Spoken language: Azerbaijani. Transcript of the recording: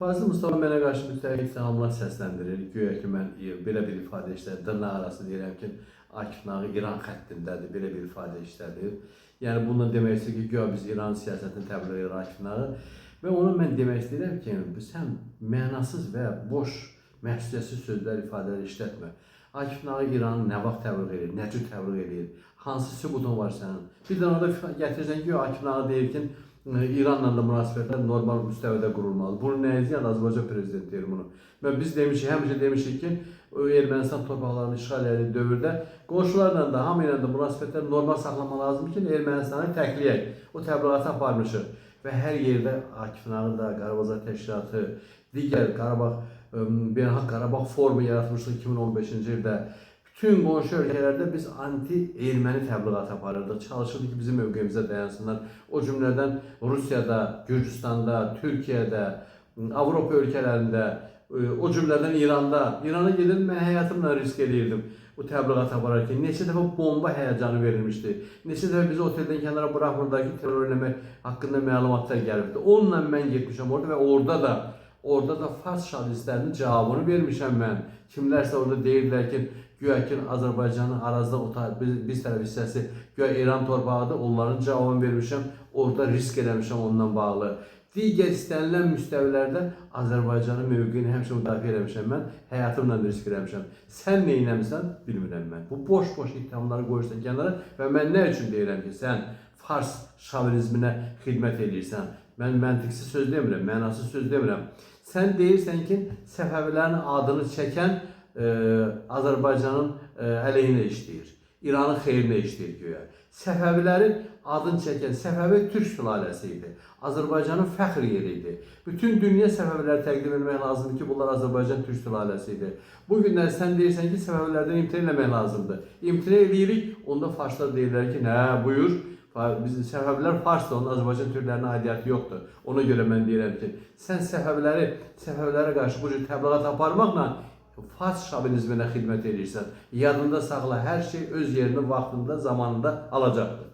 Fazil Mustafa mənə qarşı müxtəlif ittihamlar səsləndirir. Güya ki, mən belə bir ifadə işlədir, dırnaq arası deyirəm ki, Akif Nağı İran xəttindədir, belə bir ifadə işlədir. Yəni bununla demək istəyir ki, güya biz İran siyasətini təbliğ edir Akif Nağı. Və ona mən demək istəyirəm ki, sən mənasız və boş, məsuliyyətsiz sözlər, ifadələr işlətmə. Akif Nağı İranı nə vaxt təbliğ edir, nə cür təbliğ edir, hansı sübutun var sənin? Bir dənə orada gətirsən ki, Akif Nağı deyir ki, İranla da münasibətlər normal müstəvidə qurulmalıdır. Bunu nə izləyən Azərbaycan prezidenti deyir bunu. Və biz demişik, həmişə demişik ki, o Ermənistan torpaqlarını işğal etdiyi dövrdə qonşularla da, hamı ilə də münasibətlər normal saxlamaq lazımdır ki, Ermənistanı təkliyək. O təbliğatı aparmışıq. Və hər yerdə Akif Nağı da, Qarabağ Təşkilatı, digər Qarabağ, Beynəlxalq Qarabağ forumu yaratmışdıq 2015-ci ildə. Bütün qonşu ölkələrdə biz anti-erməni təbliğatı aparırdıq. Çalışırdıq ki, bizim mövqeyimizə dayansınlar. O cümlədən Rusiyada, Gürcüstanda, Türkiyədə, Avropa ölkələrində, o cümlədən İranda. İrana gedirdim, mən həyatımla risk eləyirdim bu təbliğat apararkən. Neçə dəfə bomba həyəcanı verilmişdi. Neçə dəfə bizi oteldən kənara buraxmırdılar ki, terror eləmək haqqında məlumatlar gəlibdi. Onunla mən getmişəm orada və orada da fars şovinistlərinin cavabını vermişəm mən. Kimlərsə orada deyirdilər ki, güya ki Azərbaycanın arazida o biz tərəf hissəsi güya İran torpağıdır. Onların cavabını vermişəm. Orada risk eləmişəm ondan bağlı. Digər istənilən müstəvilərdə Azərbaycanın mövqeyini həmişə müdafiə eləmişəm mən. Həyatımla risk eləmişəm. Sən nə etmisən bilmirəm mən. Bu boş-boş ittihamları qoyursan kənara və mən nə üçün deyirəm ki, sən fars şovinizminə xidmət eləyirsən? Mən məntiqsiz söz demirəm, mənasız söz demirəm. Sən deyirsən ki, Səfəvilərin adını çəkən Azərbaycanın əleyhinə işləyir. İranın xeyrinə işləyir güya. Səfəvilərin adını çəkən Səfəvi türk sülaləsi idi. Azərbaycanın fəxr yeri idi. Bütün dünya Səfəviləri təqdim etmək lazımdır ki, bunlar Azərbaycan türk sülaləsi idi. Bu günlər sən deyirsən ki, Səfəvilərdən imtina eləmək lazımdır. İmtina eləyirik, onda farslar deyirlər ki, nə, buyur, biz Səfəvilər farsdır, onun Azərbaycan türklərinə aidiyyəti yoxdur. Ona görə mən deyirəm ki, sən Səfəvilərə qarşı bu cür təbliğat aparmaqla fars şovinizminə xidmət edirsən. Yadında saxla, hər şey öz yerini vaxtında, zamanında alacaqdır.